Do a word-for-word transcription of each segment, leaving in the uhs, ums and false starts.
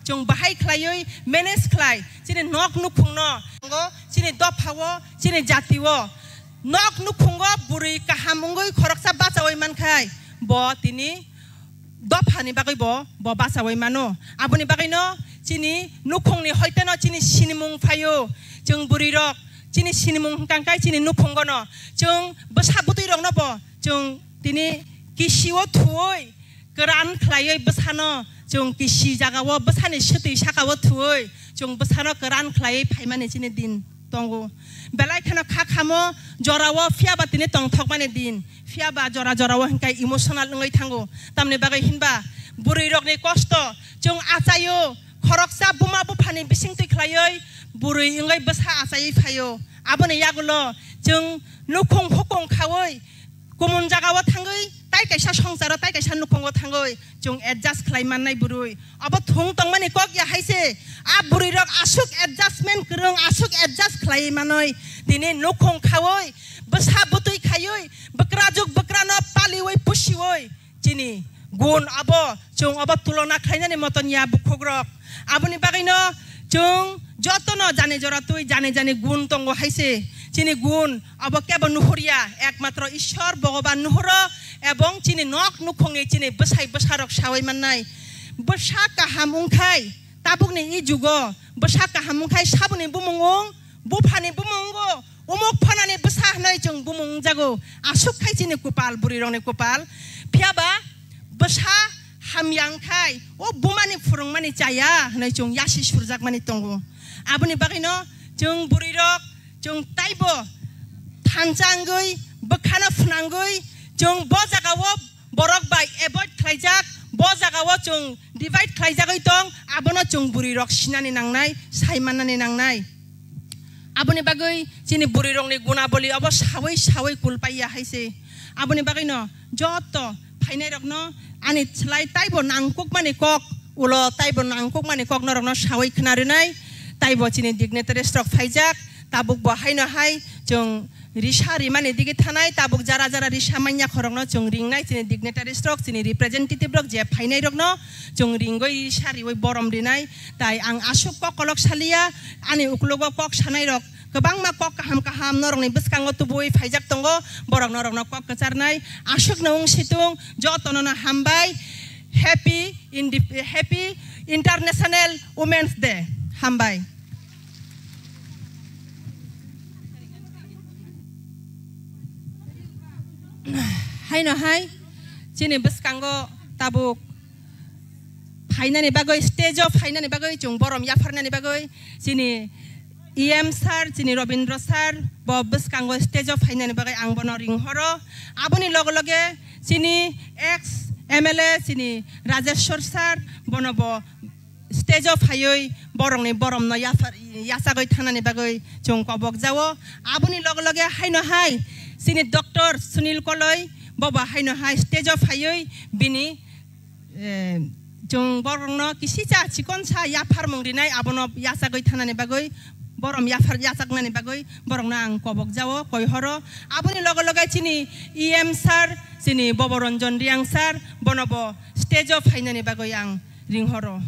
Chwng bahai khlaiwi manage khlai chini nok nukhungno, chini dophao, chini jatio nok nukhungo bwrwi kaham wngwi khoroksa bachaui mankhai bo tini dophani bagwi bo, bo bachaui mano. Aboni bagwino chini nukhungni hoiteno chini sinimung phaio. Chwng bwrwirok chini sinimung hwnkha khe chini nukhungono chwng bwsa bwtwirokno bo chwng tini kisio thuwi kwran khlaiwi bwsano chwng kisi jagao bwsani swtwi sakao thuwi chwng bwsano kwran khlaiwi phaimani chini din tongo. Belai kheno kha khamo jorao phiyaba tini tongthokmani din. Phiyaba jora jorao hwnkhe emotional wngwi thango. Tamni bagwi hinba bwrwirokni kosto chwng achaio, khoroksa buma buphani bisingtwi khlaiwi bwrwi wngwi bwsa achaiwi phaio. Aboni yagulo chwng nukhung hukung khaui kumun jagao thangwi tai kaisa songsaro tai kaisa nukhungo thangwi chwng adjust khlai mannai bwrwi. Abo thung tongmani kok ya hai se. A bwrwirok aswk adjustment kwrwng, aswk adjust khlai manwi tini nukhung khaui, bwsa bwtwi khaiwi, bwkrajwk bwkrano paliwi pusiwi chini gun abo chwng abo tulona khlainani moton ya bukhukrok. Aboni bagwino chwng jotono jani jora twi jani jani gun tongo hai se. Chini gun abo kebo nuhurya, ekmatro Ishwar Bhogoban nuhuro ebong chini nok nukhungni chini bwsai bwsarok saui mannai. Bwsa kaham wngkhai tabukni i jugo bwsa kaham wngkhai saboni bumung wng, buphani bumung wngo, umuk phanani bwsa hwnwi chwng bumung wngjago. Aswk khai chini kupal, bwrwirokni kupal. Phiyaba bwsa hamya wngkhai o bumani phwrwngmani chaya hwnwi chwng yasi surjakmani tongo. Aboni bagwino chwng bwrwirok chwng taibo thansa wngwi bwkhano phnangwi chwng bo jagao borok bai avoid khlaijak, bo jagao chwng divide khlaijagwi tong, abono chwng bwrwirok sinani nangnai, sai mannani nangnai. Aboni bagwi chini bwrwirokni gunaboli abo saui saui kulpaiya hai se. Aboni bagwino joto phainairokno ani slai taibo nangkukmani kok, ulo taibo nangkukmani kok norokno saui khna rwnai, taibo chini dignitaries rok phaijak, tabuk bo haino hai chwng risa rimani digi thanai, tabuk jara jara risa manya khorokno chwng ringnai, chini dignitaries rok, chini representative rok je phainai rokno chwng ringwi risa riwi borom rinai. Tai ang aswk kok kolok saliya, ani uklogo kok sanai rok kwbangma kok kaham kaham norokni bwskango tubui phaijak tongo, borok norokno kok kwcharnai. Aswkno wng situng, jotono no hambai. Happy Indi-, Happy International Women's Day. Hambai. Haino hai chini bwskango tabuk phainani bagwi, stage o phainani bagwi, chwng borom yapharnani bagwi chini E M sir, chini Robindra sir bo bwskango stage o phainani bagwi ang bono ringhoro. Aboni loge loge chini ex M L A chini Rajeshwar sir bono bo stage o phaiwi borokni boromno yaphar-, yachagwi thangnani bagwi chwng kobok jao. Aboni loge loge haino hai chini Doctor Sunil Koloi bobo haino hai stage o phaiwi bini, eh, chwng borokno kisicha chikonsa yapharmung rinai abono yachagwi thangnani bagwi borom yaphar yachaknani bagwi borokno ang kobok jao koi horo. Aboni loge loge chini E M sir chini Bobo Ranjan Reang sir bono bo stage o phainani bagwi ang ringhoro.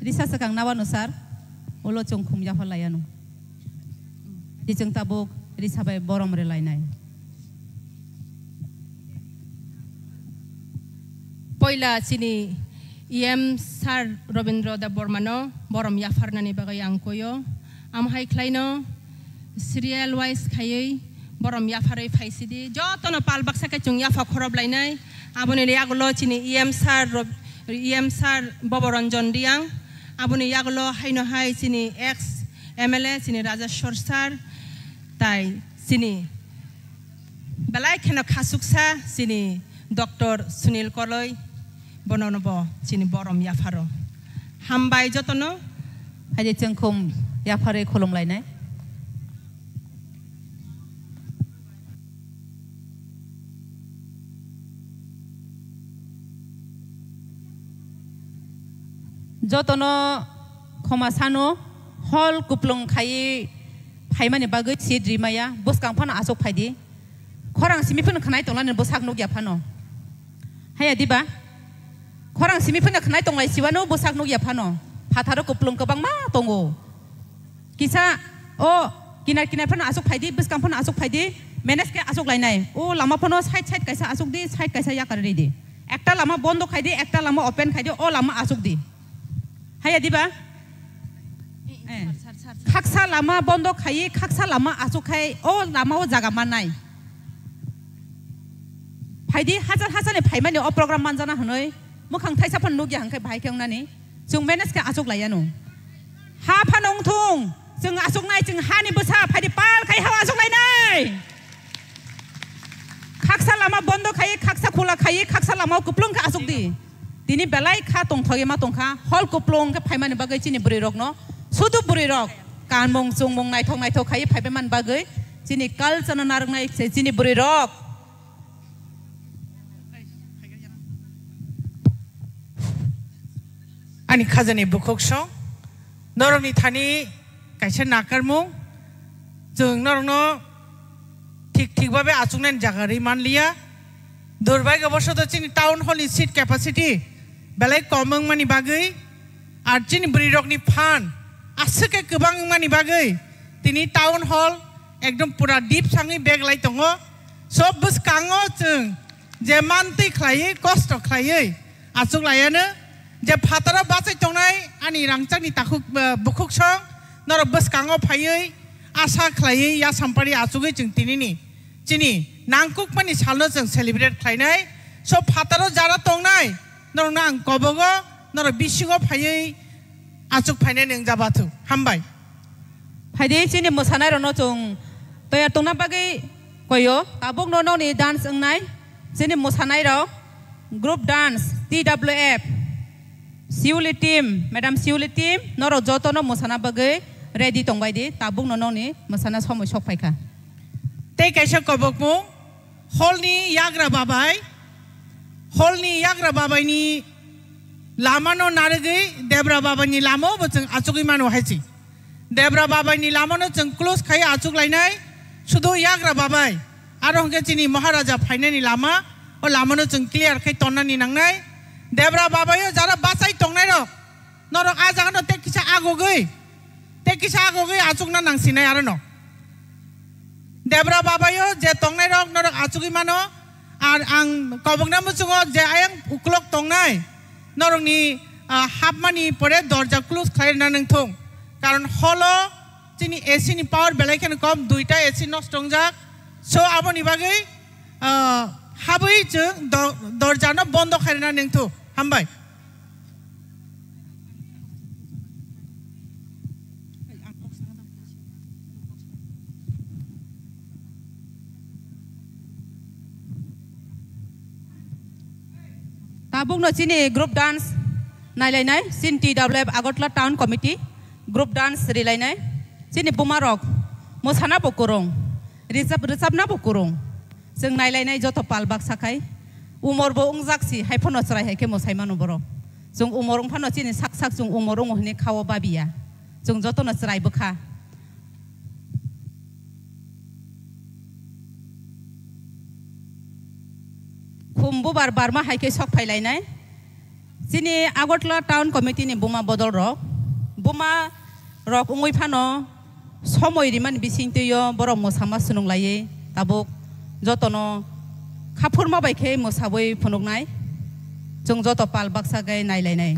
Risa swkang nawano sir, ulo chwng khum yapharlaiano. Di chwng tabuk risa bai borom rwlainai. Poila chini E M sir Robindra Debbarmano borom yapharnani bagwi ang koyo. Amhai khlaino serial wise khaiwi borom yapharwi phaisidi. Jotono pal baksa khe chwng yapha khorob lainai. Aboni yagulo chini E M sir Rob-, E M sir Bobo Ranjan Reang. Aboni yagulo haino hai chini ex M L A chini Rajeshwar sir. Tai chini belai kheno khasuksa chini Doctor Sunil Koloi, bono no bo chini borom yapharo. Hambai jotono. Haje chwng khum yapharwi khulum lainai. Jotono khoma sano, hol kuplung khaiwi phaimani bagwi seat rimaya, bwskang phano aswk phaidi. Khorang simi phano khwnai tonglani bwsak nukya phano. Haya diba? Khorang simi phano khwnai tonglai siwano bwsak nukya phano. Phatharo kuplung kwbangma tongo. Kisa o kinar kinar phano aswk phaidi, bwskang phano aswk phaidi, manage khe aswk lainai. O lama phano side side kaisa aswk di, side kaisa yakar ridi. Ekta lama bondo khaidi, ekta lama open khaidi, o lama aswk di. Haya diba? Eh. Khaksa lama bondo khaiwi, khaksa lama aswk khai, o lama o jaga mannai. Phaidi, hajar hajar ni phaimani o program manjana hwnwi, mwkhang thaisa phano nukya hwnkhe bahai khe wngnani. Chwng manage khe aswk laiya no. Ha phano wngthung, chwng aswknai, chwng hani bwsa, phaidi pal khai hao aswk lainai. Khaksa lama bondo khai, khaksa khula khai, khaksa lama o kuplung khe aswk di. Tini belai kha tongthogwi ma tongkha, hol kuplung khe phaimani bagwi chini bwrwi rokno, sudu bwrwi rok, kanmung chungmung naithok naithok khai phaibai man bagwi chini culture no narwknai se chini bwrwi rok. Ani khajani bukhuk song, norokni thani kaisa nakarmung, chwng norokno thik thik babe achuknani jaga rwi manliya. Durbhagyo bosoto chini town hall ni seat capacity belai kom wngmani bagwi, ar chini bwrwi rokni phan aswk khe kwbang wngmani bagwi tini town hall ekdom pura deep sangwi bag lai tongo. So bwskango chwng je mantwi khlaiwi, kosto khlaiwi achuk laiano, je phataro bachai tongnai ani rangchakni takhuk, eh, bukhuk song norok bwskango phaiwi asa khlaiwi yasampari achugwi chwng tinini chini nangkukmani salno chwng celebrate khlainai. So phataro jara tongnai norokno ang kobogo, norok bisingo phaiwi achuk phainai nwng jabathu. Hambai. Phaidi chini mwsanairokno chwng toyar tongna bagwi koyo, tabukno nokni dance wngnai. Chini mwsanairok group dance, T W F, Siuli team, Madam Siuli team, norok jotono mwsana bagwi ready tongbai di, tabukno nokni mwsana somoi sok phaikha. Tei kaisa kobokmung, hall ni yagra babai, hall ni yagra babai ni lama no narwgwi Debra babai ni lama o bo chwng achugwi mano hai se. Debra babai ni lama no chwng close khai achuk lainai, sudu yagra babai. Aro hwnkhe chini Maharaja phainani lama, o lama no chwng clear khai tonnani nangnai. Debra babai o jara bachai tongnai rok, norok a jaga no tei kisa agogwi, tei kisa agogwi achukna nangsinai aro no. Debra babayo je tongnai rok norok achugwi mano, ar ang kobokna muchungo je ayang uklok tongnai norokni, ah, hapmani pore dorja close khlai rwna nangthung, karon holo chini A C ni power belai kheno kom, duita A C nosto wngjak, so aboni bagwi, ah, habwi chwng do-, dorjano bondo khai rwna nangthung. Hambai. Tabukno chini group dance nailainai, chini T W F Agartala Town Committee group dance rilainai, chini bumarok mwsana bo kwrwng, rwchap-, rwchapna bo kwrwng. Chwng nailainai joto pal baksa khai, umor bo wngjak si, hai phano chwrai hai khe mwsai mano borok. Chwng umor wng phano chini sak sak chwng umor wngo hwnwi kha-o babiya. Chwng jotono chwrai bwkha. Khum bubar barma hai khe sok phai lainai. Chini Agartala Town Committee ni buma bodol rok, buma rok wngwi phano somoi rimani bisingtwi o borok mwsama swrwng laiwi tabuk jotono khaphurma bai khe mwsawi phunuknai, chwng joto pal baksa khe nailainai.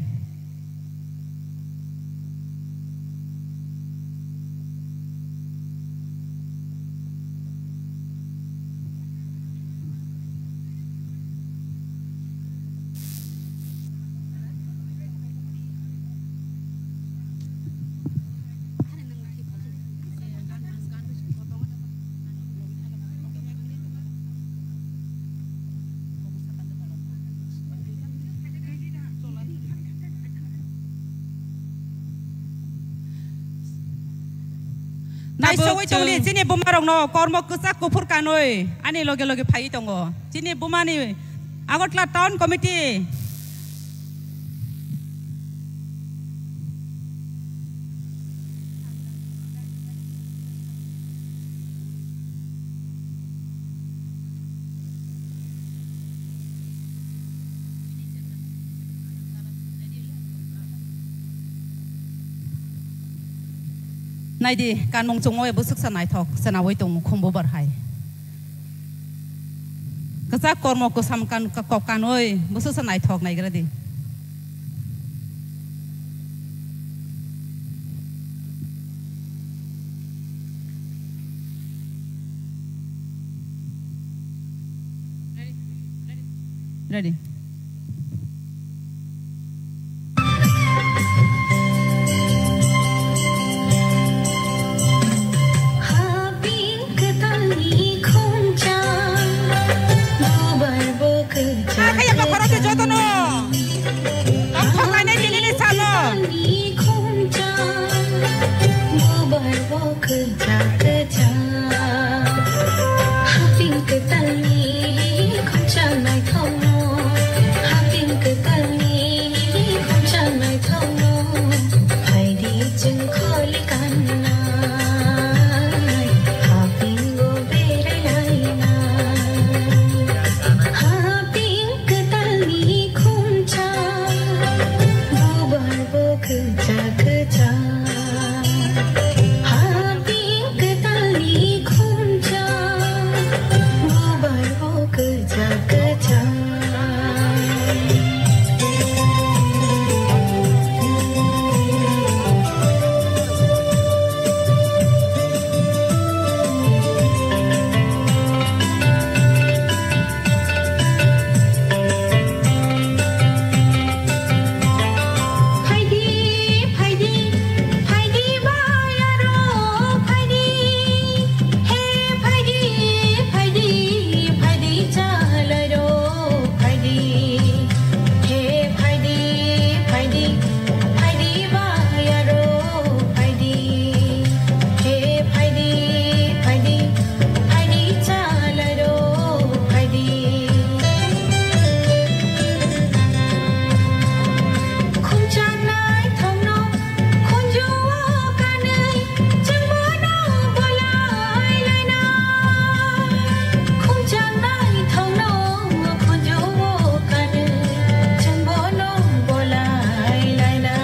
Naisogwi tongdi, chini bumarokno kormo kwchak kuphur kanwi ani loge loge phaiwi tongo. Chini bumani Agartala Town Committee. Naidi, kanmung chungma bai bwswksa naithok, chwnaui tongo khumbu bar hai. Kwchak kormo kwsam kan-, kok kanwi bwswksa naithok naigra di. Ready. Haping kwtalni khumchang, bubar bo kwchak. Akhe ya bokhorok se jotono. Tongthok kainai tinini salo. Haping kwtalni khumchang, bubar bo kwchak kwchak. Haping kwtalni khumchang naithokno. Haping kwtalni khumchang naithokno. Phaidi chwng kholi kannai. Hapingo berai lainai. Haping kwtalni khumchang. Bubar bo kwchak kwchak. Haping kwtalni khumchang, bubar bo kwchak kwchak. Phaidi, phaidi, phaidi bayaro, phaidi. He phaidi, phaidi, phaidi chalairo, phaidi. He phaidi, phaidi, phaidi bayaro, phaidi. He phaidi, phaidi, phaidi chalairo, phaidi. Khumchang naithokno khunju-o kanwi, chwngbono bolai laina. Khumchang naithokno khunju-o kanwi, chwngbono bolai laina.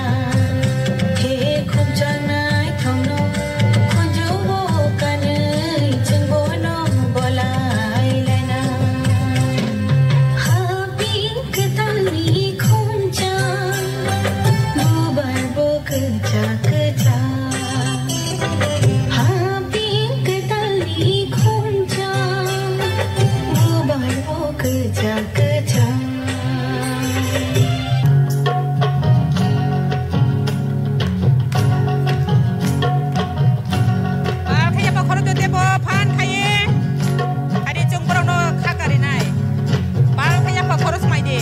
He khumchang naithokno khunju-o kanwi, chwngbono bolai laina. Haping kwtalni khumchang, bubar bo kwchak kwchak. Haping kwtalni khumchang, bubar bo kwchak kwchak. Pal khe yapha khoroknwi teibo phan khaiwi. Ari chwng borokno kha karinai. Pal khe yapha khorok swmai di.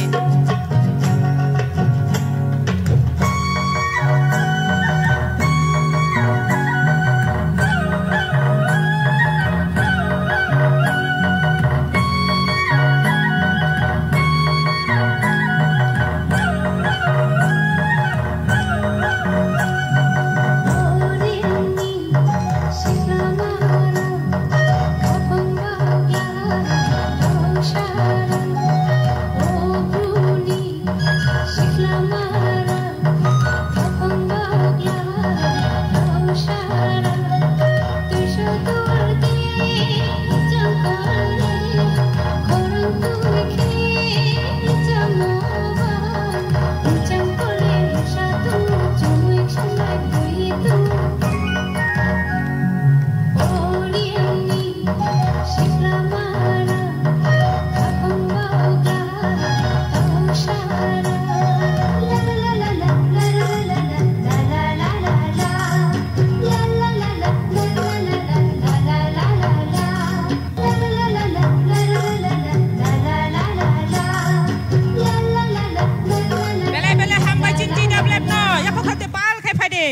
Belai belai hambai chini T W F no, yapha khate pal khai phai de.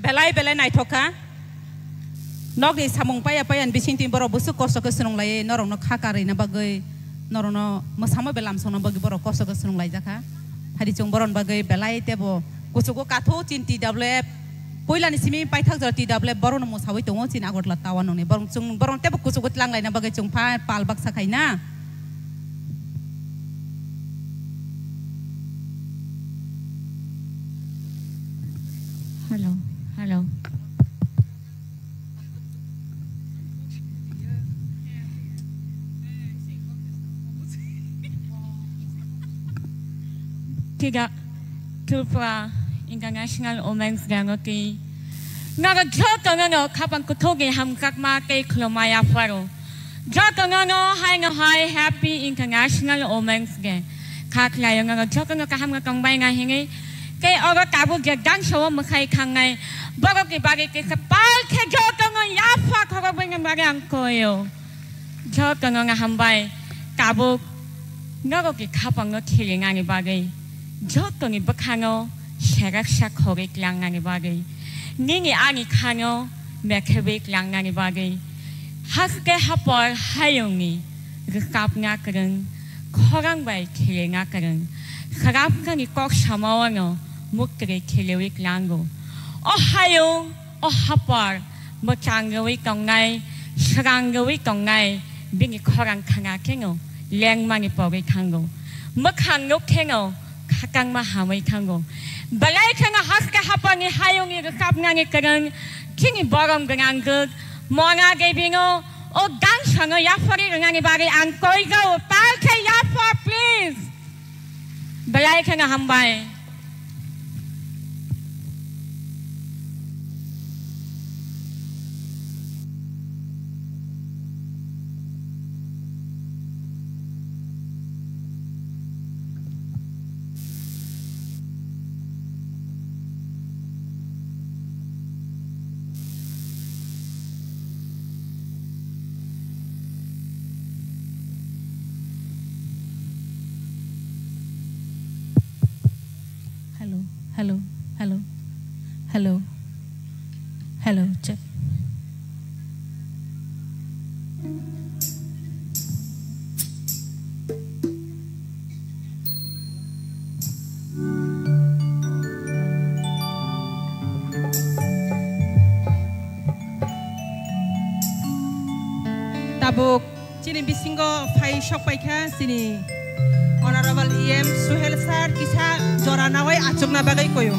Belai belai naithok kha. Nokni samung paya paya ni bising twi borok bwswk kosto khe swnung lai, norokno kha karina bagwi, norokno mwsamo belam songna bagwi borok kosto khe swnung lai jakha. Hari chwng borok ni bagwi belai teibo kuchugo katho chini T W F. Puila ni simi paithak jora T W F borok no mwsawi tongo chini Agartala town nungni. Borok chwng borok teibo kuchugo tlang laina bagwi chwng pha pal baksa khaina. Hello, hello. Tiga Tripura International Women's Day no twi norok jotono no khapang kuthukni hamjakma tei khulumma yapharo. Jotono no haino hai Happy International Women's Day. Kha khlaio norok jotono kaham no tongbaina hinwi tei oro tabuk je dance o mwkhai thangnai borokni bagwi kisa pal khe jotono yapha khorokbaini bagwi ang koio. Jotono no hambai, tabuk norokni khapangno khirinani bagwi, jotoni bwkhano seraksa khorwi tlangnani bagwi, nini ani khano mekhebwi tlangnani bagwi, haste hapor hayungni rwkapna kwrwng, khorang bai khirina kwrwng, swrapnani kok samao no muktwi khiriwi tlango. O hayung, o hapor, mwchang rwui tongnai, swrang rwui tongnai, bini khorang khna kheno lengmani pogwi thango. Mwkhang nuk kheno khatangma hamwi thango. Belai kheno haste haporni hayungni rwkapnani kwrwng, chini borom gwnang gwk, Mona Devi no o dance no yaphari rwnani bagwi ang koijago, pal khe yapha, please. Belai kheno hambai. Hello, hello, hello, hello, hello, check. Tabuk chini bisingo phai sok paikha chini Honorable E M Suhel Sir, kisa jora nawi achukna bagwi koyo.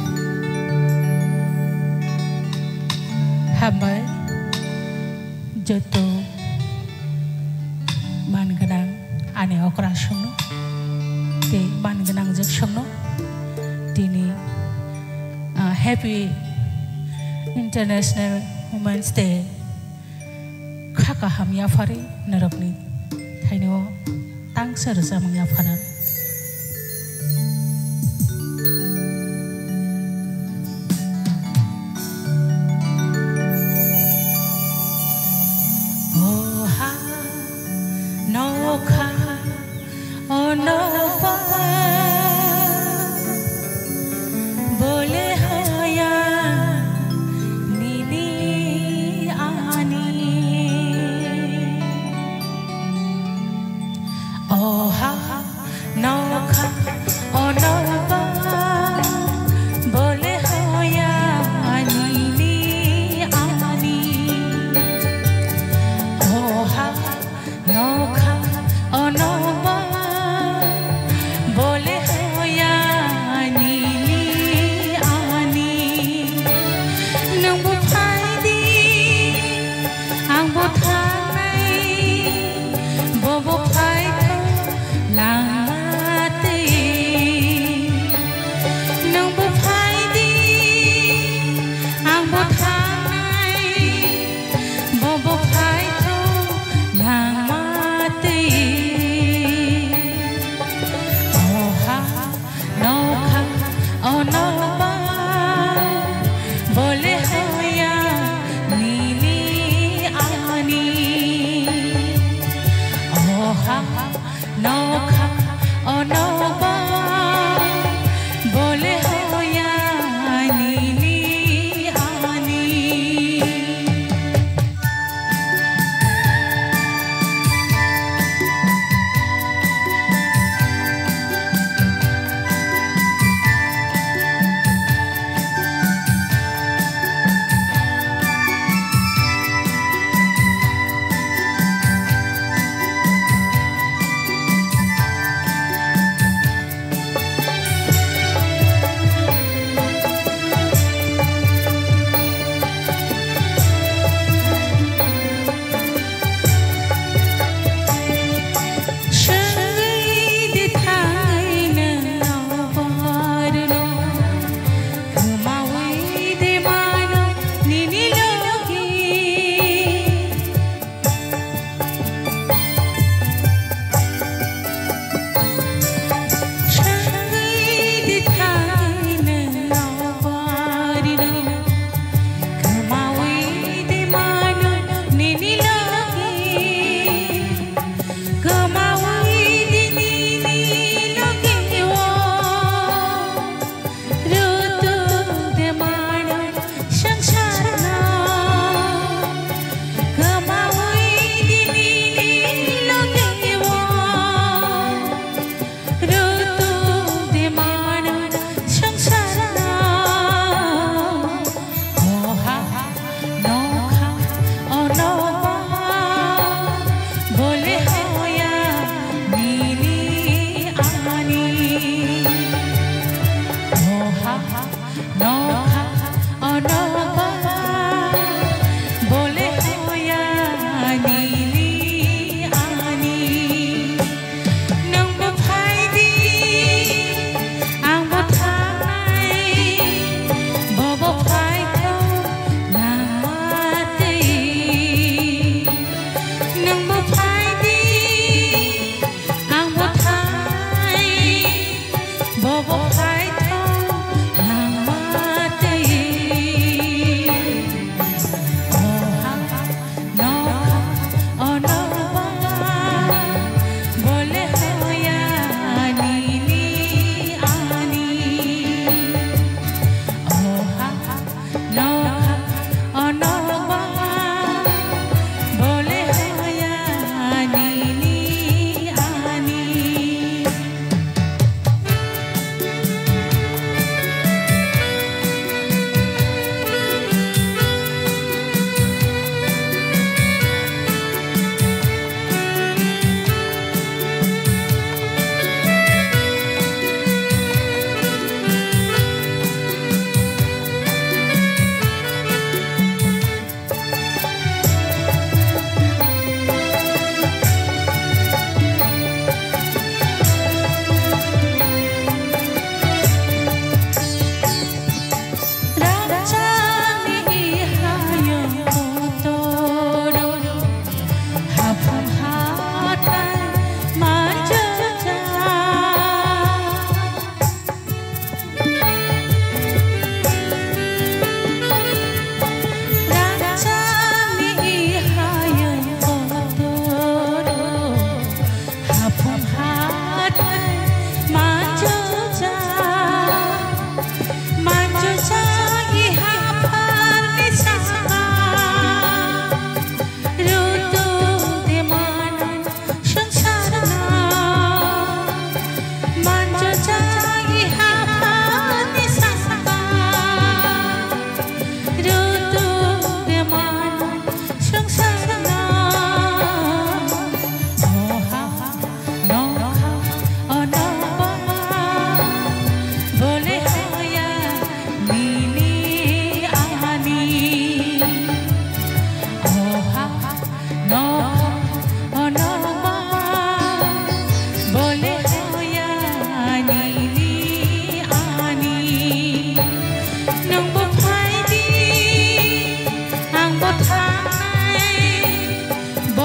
Hambai joto man gwnang ani okra songno tei man gwnang jwk songno tini, ah, Happy International Women's Day. Kha kaham yaphari norokni thaino tangsa rwchapmung yapharan. O ha nokha, o nokha, bole hoya nini ani. O ha nokha, o nokha, bole hoya nini ani. O ha nokha, o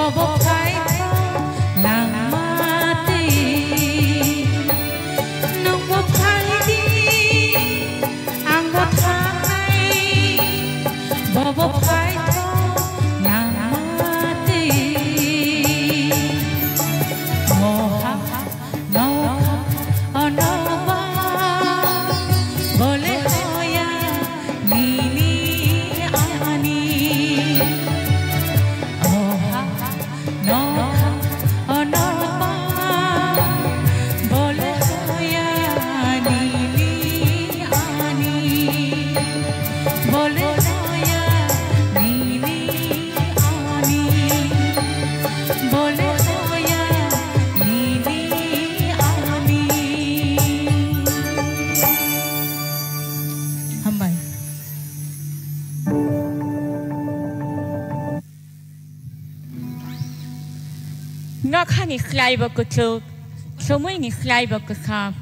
Bobo phai kho nangma twi, nwngbo phai di, angbo thangnai. Bobo phai kho nangma twi, moha nokha onoba bole hoya nini ani. Oha nokha onoba bole hoya nini ani. Bole hoya nini ani. Bole hoya nini ani. Hambai. Nokhani khlaibo kuchuk, somoini khlaibo kwcham,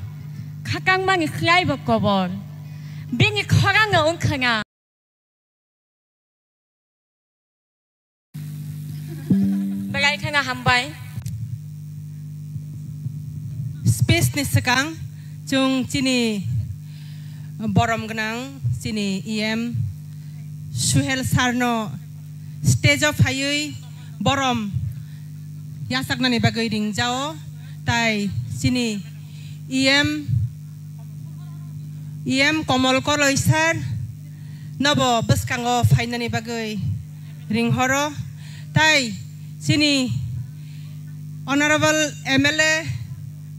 khakangmani khlaibo kobor, bini khorangno wngkhana. Belai kheno hambai. Speech ni swkang chwng chini borom gwnang chini E M Suhel sir no stage o phaiwi borom yachaknani bagwi ringjao, tai chini E M, E M Komol Koloi sir nobo bwskango phainani bagwi ringhoro, tai chini Honorable M L A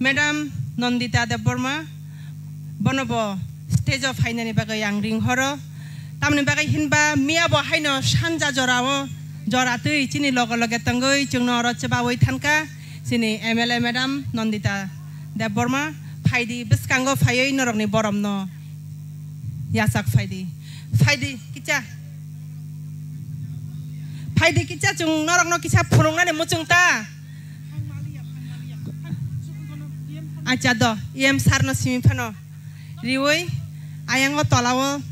Madam Nandita Debbarma, bono bo stage o phainani bagwi ang ringhoro. Tamoni bagwi hinba miya bo haino sanja jorao, jora twi chini loge loge tongwi chwngno oro chwbawi thanka chini M L A Madam Nandita Debbarma. Phaidi bwskango phaiwi norokni boromno yachak phaidi. Phaidi kicha. Phaidi kicha chwng norokno kisa phunuknani muchung ta. Acha do, E M sir no simi phano riwi ayango tolao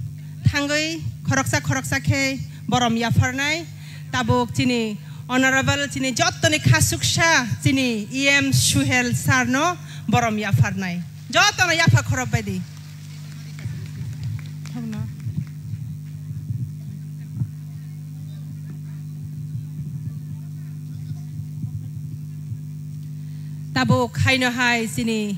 thangwi khoroksa khoroksa khe borom yapharnai. Tabuk chini Honorable chini jottoni khasuksa chini E M Suhel sir no borom yapharnai. Jotono yapha khorop baidi. Tabuk haino hai chini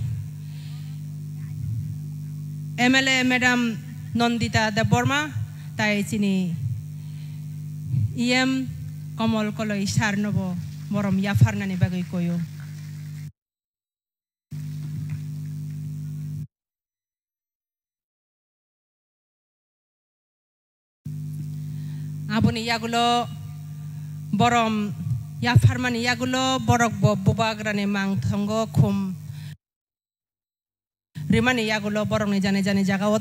M L A Madam Nandita Debbarma tai chini E M Komol Koloi sir nobo borom yapharnani bagwi koyo. Aboni yagulo borom yapharmani yagulo borok bo bubagrani mangthongo khum rimani yagulo borokni jani jani jagao